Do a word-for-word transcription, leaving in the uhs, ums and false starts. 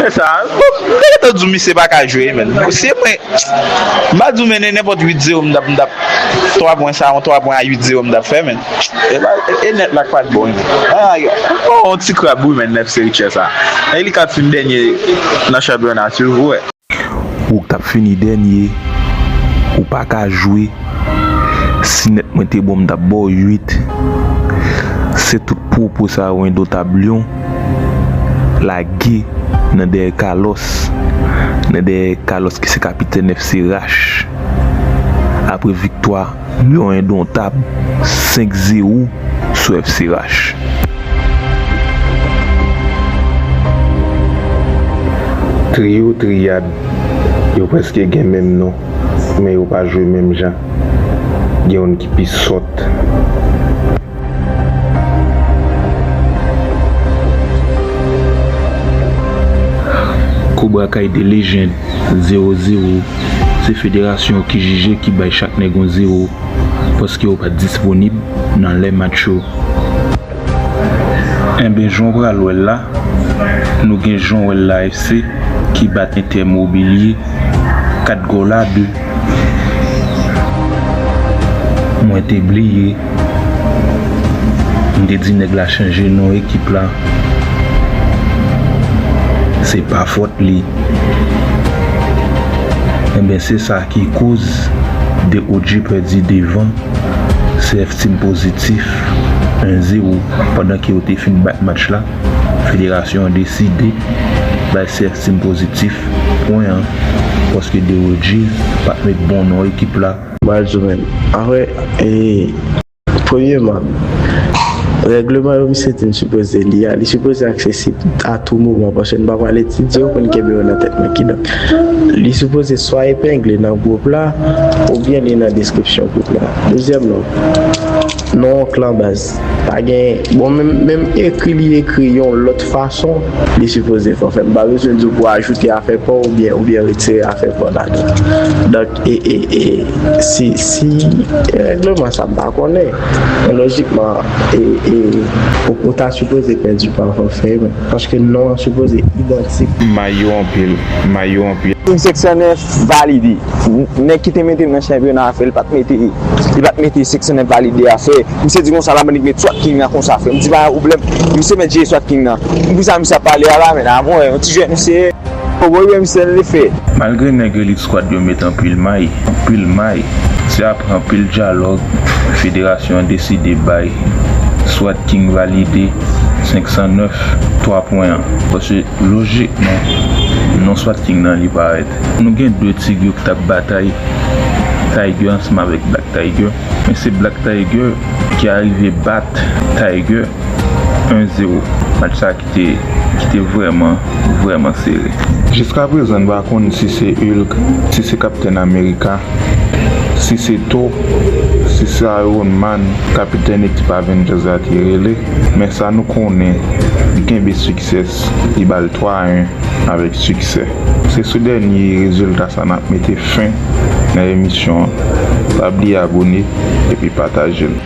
Sa, bon, m te gentan di w misye pa ka jwe, menn. Si mwen, m pa di w, men, nenpòt uit zewo m t ap, m t ap, twa pwen sa, yon twa pwen a uit zewo m t ap fè, menn. E pa, e nèt la k pa t bon, wi, menn. Ah, oh, yon ti krab, wi, menn, Nèf Seri Chè sa. E li k ap fin dènye nan chanpyona, si w vle. Ou k t ap fini dènye, ou pa ka jwe. Si nèt mwen te bon, m t ap ba w uit. Se tout pwopo sa yo, Endotab Lyon lage nan dèyè Carlos, nan dèyè Carlos ki se kapitèn F C Rach. Apre viktwa Lyon Endotab senk zewo sou F C Rach. Triyo, triyad, yo prèske gen menm non, men yo pa jwe menm jan. Gen youn ki pi sòt. Cobra Kai de Legend, zewo zewo. Se federasyon ki jije ki bay chak nèg yon zewo, paske yo pa t disponib nan lè match yo. Enben, jan w pral wè l la, nou gen Jan Wèl la F C ki bat Entè Mobilye kat gòl a de. Mwen te bliye. M te di nèg la chanje non ekip la. Se pa fòt li. Enben, se sa ki koz D O G pèdi devan C F Team Pozitif en zewo. Pandan ke yo te fin bat match la, federasyon an deside bay C F Team Pozitif pwen an, paske D O G pa t met bon non ekip la. Mal di w menm. Anfen, e, premyèman, règleman yo misye te sipoze li a, li sipoze aksesib a tou moman, paske n pa pral etidye yo pou n kenbe yo nan tèt mwen. Kidonk, li sipoze swa epengle nan gwoup la, oubyen li nan deskripsyon gwoup la. Dezyèmman, non klan baz. Pa gen, bon, menm, menm ekri li ekri yon lòt fason, li sipoze fè. Fè m pa bezwen di w pou ajoute afè pa w oubyen, oubyen retire afè pa w ladan. Donk, e, e, e, si, si, e, règleman sa m pa konnen. Men lojikman, e, e, ou, ou ta sipoze pèdi pa fòfè, men, paske non an sipoze idantik. May yo anpil, may yo anpil. Team Seksyon nèf valide. Nèg ki te mete m nan chanpyona a fè, li pa t mete, li pa t mete Seksyon nèf valide a fè. Misye di konsa, la bann nèg met Swat King nan konsa, frè. M di pa gen pwoblèm. Misye met jeye Swat King nan. M pou sa misye ap pale a la, men, a bon, yon ti jwèt misye. Bon, bon, misye le fè. Malgre nèg Elite Squad yo met anpil may, anpil may, se apre anpil dyalòg, federasyon an deside bay Swat King valide senk san nèf twa pwen an. Paske lojikman, non Swat King nan li parèt. Nou gen de ti gwoup k t ap batay, Tiger ansanm avèk Black Tiger, men se Black Tiger ki arive bat Tiger en zewo. Match sa ki te, ki te vrèman, vrèman sere. Jiskaprezan, n pa konn si se Hulk, si se Kaptèn Amerika, si se Thor, si se Iron Man, kapitèn ekip Avengers la te rele. Men sa nou konnen, li kenbe Success, li ba l twa a en avèk siksè. Se sou dènye rezilta sa n ap mete fen nan emisyon an. Pa bliye abone epi pataje l.